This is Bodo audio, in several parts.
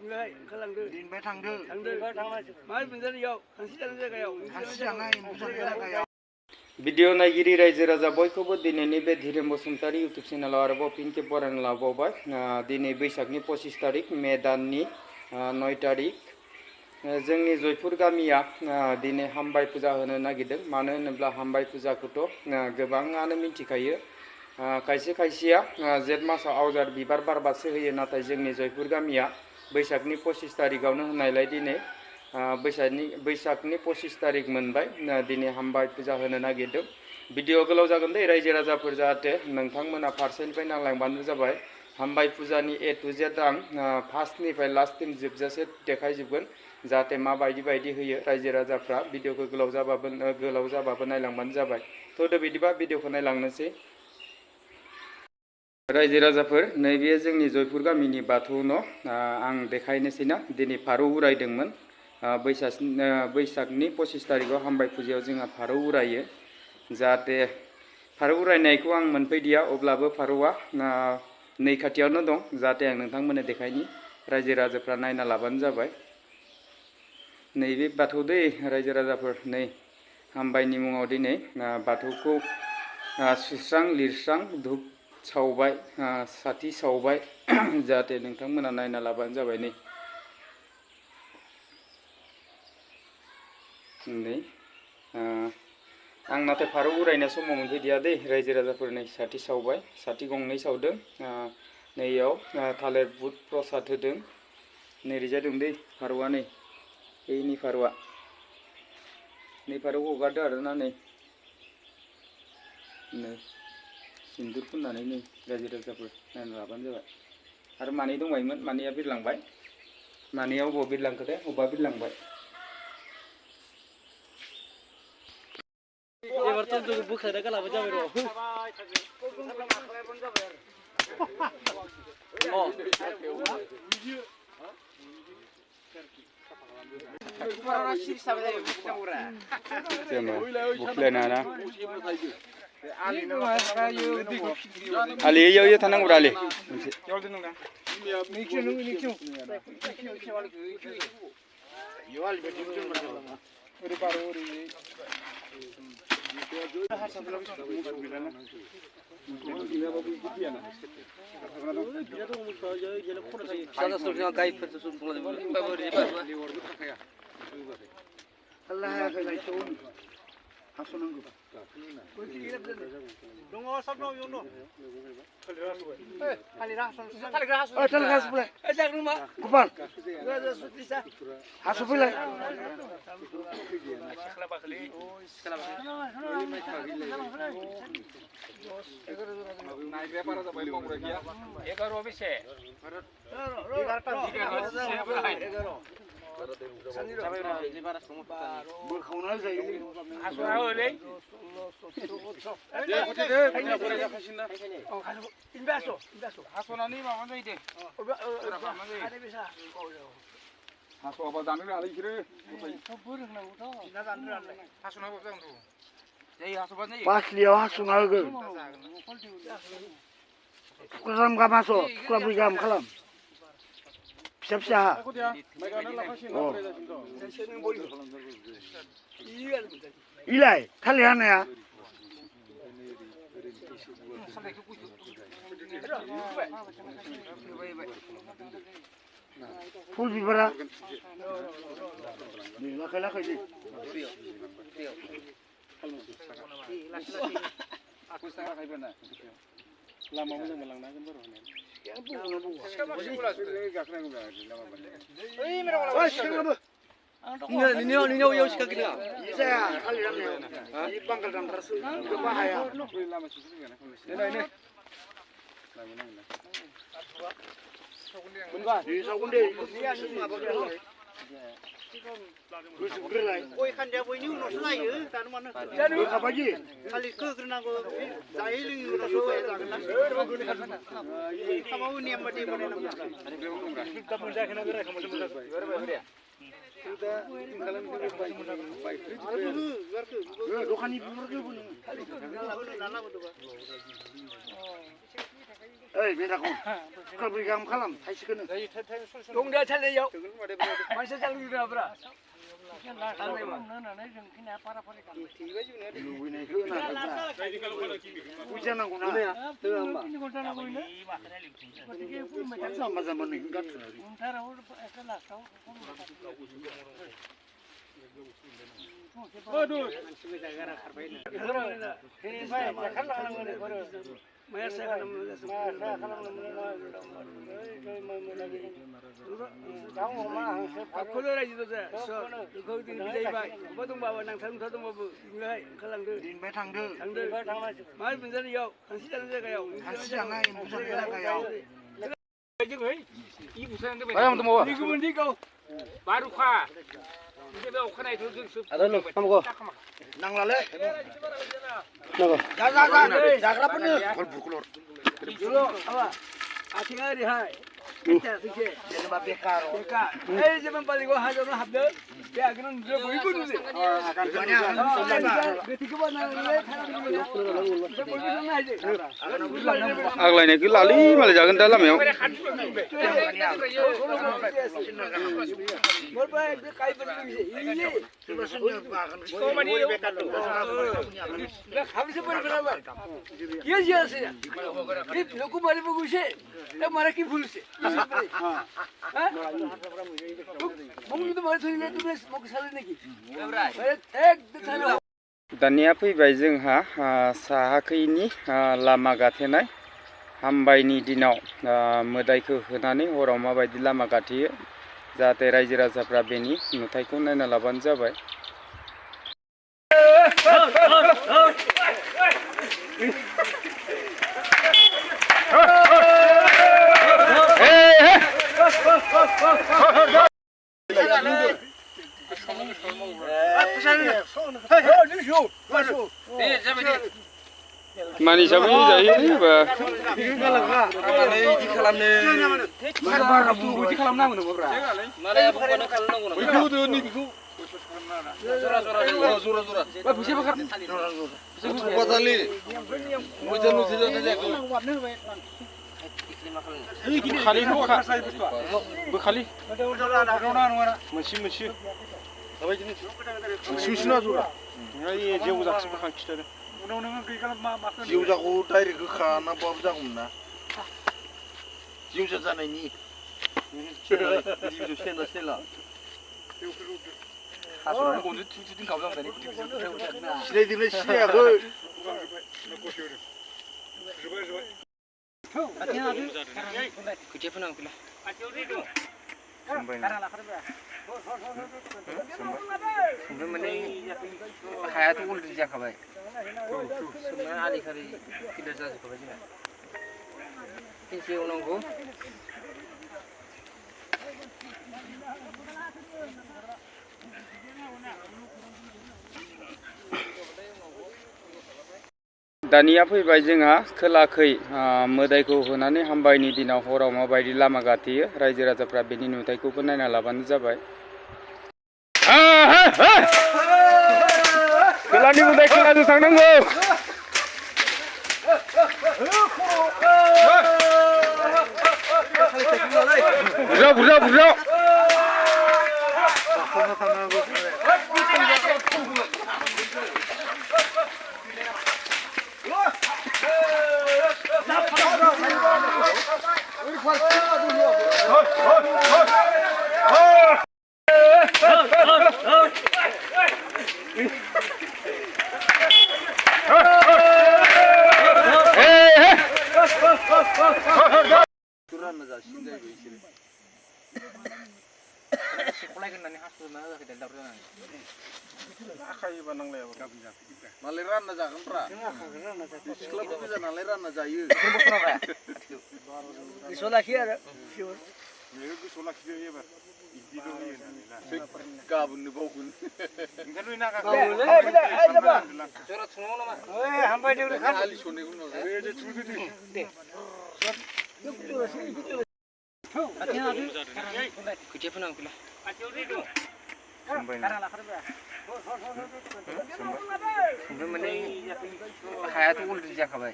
दिनबाय थांदो भिडिअ नायगिरि रायजो राजा बयखौबो दिनैनि बे धीरेन बसुमतारी इउटुब चेनेलाव आरोबाव फिन खेब बरायना लाबावबाय। दिनै बैसागनि 25 तारिख मे दाननि 9 तारिख जोंनि जयपुर गामिया दिनै हामबाय फुजा होनो नागिरदों। मानो होनोब्ला हामबाय फुजाखौथ' गोबाङानो मिथिखायो। खायसे खायसेया जेठ मासाव आवजार बिबार बारबासो होयो, नाथाय जोंनि जयपुर गामिया बैसागनि 25 तारिखआवनो होनायलाय दिनै बैसागनि 25 तारिख मोनबाय, दिनै हामबाय फुजा होनो नागिरदों। भिडिअ गोलाव जागोन दे रायजो राजाफोर, जाहाथे नोंथांमोना फारसेनिफ्राय नायलांबानो जाबाय। हामबाय फुजानि A to Z आं फार्स्टनिफ्राय लास्टसिम जोबजासे देखायजोबगोन, जाहाथे माबायदि होयो रायजो राजाफ्रा भिडिअखौ गोलाव जाबाबो नायलांबानो जाबाय। थ' बिदिबा भिडिअखौ नायलांनोसै। रायजो राजाफोर, नैबे जोंनि जयपुर गामिनि बाथौ न'। आं देखायनोसै ना। दिनै फारौ उरायदोंमोन। बैसागनि 25 तारिखआव हामबाय फुजायाव जोंहा फारौ उरायो। जाहाथे फारौ उरायनायखौ आं मोनफैदिया, अब्लाबो फारौआ नै खाथियावनो दं। जाहाथे आं नोंथांमोननो देखायनि, रायजो राजाफ्रा नायना लाबानो जाबाय। नैबे बाथौ दै रायजो राजाफोर, नै हामबायनि मुङाव दिनै बाथौखौ सुस्रां लिरस्रां धुप सावबाय, साथि सावबाय, जाहाथे नोंथांमोना नायना लाबानो जाबाय। नै आं नाथाय फारौ उरायनाय समाव मोनफैदिया दै रायजो राजाफोर। नै साथि सावबाय, साथि गंनै सावदों। नैयाव थालिर बुट प्रसाद होदों। नैरोजा दं दै फारौआ, नै फारौआ, नै फारौ हगारदो आरोना। नै सिन्दुर फुननानै नै रायजो राजाफोर नायना लाबानो जाबाय। आरो मानै दंबायमोन, मानैया बिरलांबाय। मानैया अबाव बिरलांखोथाय, अबा बिरलांबाय। एबार तो बोखायना गालाबाय जाबाय र'। आलि इयाव थानांगौ आलि Pasliaw hasuna hoगोन थुख्राम गाहाम हास' थुख्राब्रै गाहाम खालाम फिसा फिसा इलाय थालिर हानाया फुल बिबारा लाखाय लाखाय दे लामा मोजां लांनो हागोन बार' निनियाव सिखा गैया जाया थालिर दामनायाव इ बांगाल दामद्रासो बाहाया मोनबा सावगोन दे गय खान्दिया बयनि उनावसो जायो दानो मानो होखाबायदि थालिरखौ होग्रोनांगौ जायै लोङै उनावसो जागोन ना खामाबो नेम बादि दखाननि बिफोरखौ ओइ बेदाखौ खरब्रै गाहाम खालाम थाइसेखौनो दं दा थालायाव मानसि जालुग्राफ्रा लुबैनायखौ फैसा नांगौ ना जाम्बा जाम्बा नों नांलालै जाग्राफोरनो आथिङा ओरैहाय जेनेबा बेकार ओइ जेनेबा बालिगाव हाजोआवनो हाबदो बे आगोलाव नुदो बयबो नुदो गोथैखौ बानायनानै आग्लायनायखौ लालै मालाय जागोन दा लामायाव मारा की भूल से दानिया फैबाय जोंहा साहाखैनि लामा गाथेनाय हामबायनि दिनाव मोदायखौ होनानै हराव माबायदि लामा गाथेयो जाहाथे रायजो राजाफ्रा बेनि नुथायखौ नायना लाबानो जाबाय मानि हिसाबै जायो बा इदि खालामनो बिदि खालामनांगौ ब्रा मालाय बुंबानो खालामनांगौ ना बेखौ दोनि बेखौ जरा फैसा बाखार बादालि मोजां नुथि जानाय जायाखै खालि बोखालि मोनसे सिमसिना जरा जेव जाखिसो बोखां खिथादों उनाव नोङो गैखाला मा जिउजाखौ डाइरेक्ट होखानाबाबो जागौमोन ना जिउजा जानायनि सिनायदोंना सिनायाखै खोथिया फोनांगौ माने हायाथ' अलरेडि जाखाबाय सोमनानै आलि खारि क्लियार जाजोबखाबाय जोंना फिनसे एवनांगौ दानिया फैबाय जोंहा खोलाखै मोदायखौ होनानै हामबायनि दिनाव हराव माबायदि लामा गाथेयो रायजो राजाफ्रा बेनि नुथायखौबो नायना लाबानो जाबाय खोलानि मोदाय खोलाजों थांनांगौ बुरजा मालाय रानना जागोनब्रा सिख्लाफोर गोजा नालाय रानना जायो गोसोआव लाखियो आरो गोसोआव लाखिदो एबार गाबोननो बावगोन आलि सननायखौ खोथिया फोनांगौ ओमफ्राय माने हायाथ' अलरेडि जाखाबाय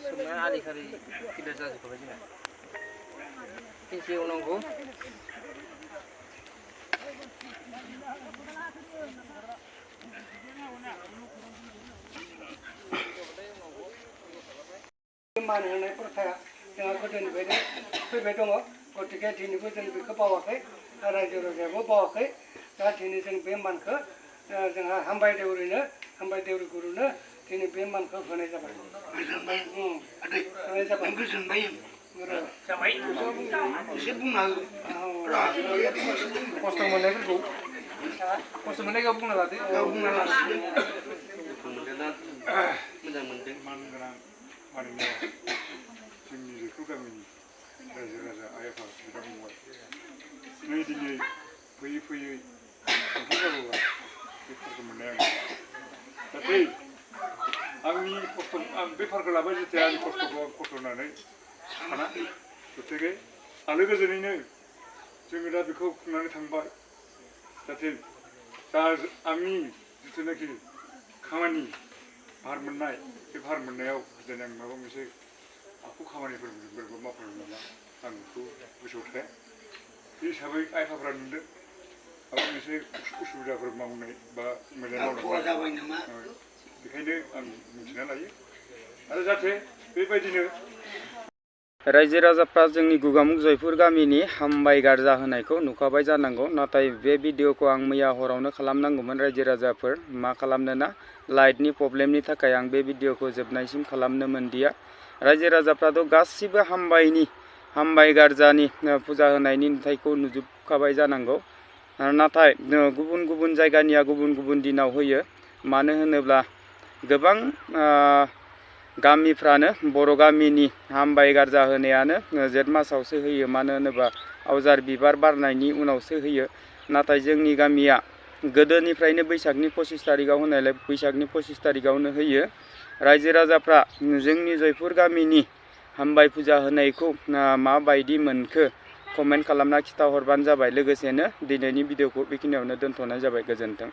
सोमनानै आलि खालि क्लियार जाजोबखाबाय जोंना फिनसे एवनांगौ मान होनाय प्रथाया जोंहा गोदोनिफ्रायनो फैबाय दङ गतिके दिनैबो जों बेखौ बावाखै रायजो राजायाबो बावाखै दा दिनै जों बे मानखौ जोंहा हामबाय देउरि गुरुनो दिनै बे मानखौ होनाय जाबाय होनाय जाबाय गोजोनबाय एसे बुंना खस्थ' मोननायफोरखौ खस्थ' मोननायखौ बुंना लादो बुंना लासिगोन मोजां मोनदों मानिनायाव जोंनि जयपुर गामिनि रायजो राजा आइ आफा बिदा फंबाय नै दिनै फैयै फैयै खनथाम जाबोबाय बे फारखौ मोननाय जाहाथे आंनि खस्थ' आं बे फारखौ लाबाय जेथिया आंनि खस्थ'खौ आं खस्थ' होनानै साना गतिके आलो गोजोनैनो जोङो दा बेखौ खुंनानै थांबाय जाहाथे दा आंनि जिथुनाखि खामानि भार मोननाय बे भार मोननायाव दिनै आं माबा मोनसे आखु खामानिफोरबो मावफैनो नामा आं बेखौ गोसोआव थाया बे हिसाबै आइ आफाफ्रा नुदों माबा मोनसे उसुबिदाफोर मावनाय बा मोजां मावनाय बेखायनो आं मिथिना लायो आरो जाहाथे बेबायदिनो रायजो राजाफ्रा जोंनि गुगामुख जयपुर गामिनि हामबाय गार्जा होनायखौ नुखाबाय जानांगौ नाथाय बे भिडिअखौ आं मैया हरावनो खालामनांगौमोन रायजो राजाफोर मा खालामनो ना लाइटनि प्रब्लेमनि थाखाय आं बे भिडिअखौ जोबनायसिम खालामनो मोनदिया रायजो राजाफ्राथ' गासिबो हामबाय गार्जानि फुजा होनायनि नुथायखौ नुजोबखाबाय जानांगौ नाथाय गुबुन गुबुन जायगानिया गुबुन गुबुन दिनाव होयो मानो होनोब्ला गोबां गामिफ्रानो बर' गामिनि हामबाय गार्जा होनायानो जेठ मासावसो होयो मानो होनोबा आवजार बिबार बारनायनि उनावसो होयो नाथाय जोंनि गामिया गोदोनिफ्रायनो बैसागनि 25 तारिखआव होनायलाय बैसागनि 25 तारिखआवनो होयो रायजो राजाफ्रा जोंनि जयपुर गामिनि हामबाय फुजा होनायखौ माबायदि मोनखो कमेन्ट खालामना खिथाहरबानो जाबाय लोगोसेनो दिनैनि भिडिअखौ बेखिनियावनो दोनथ'नाय जाबाय गोजोन्थों।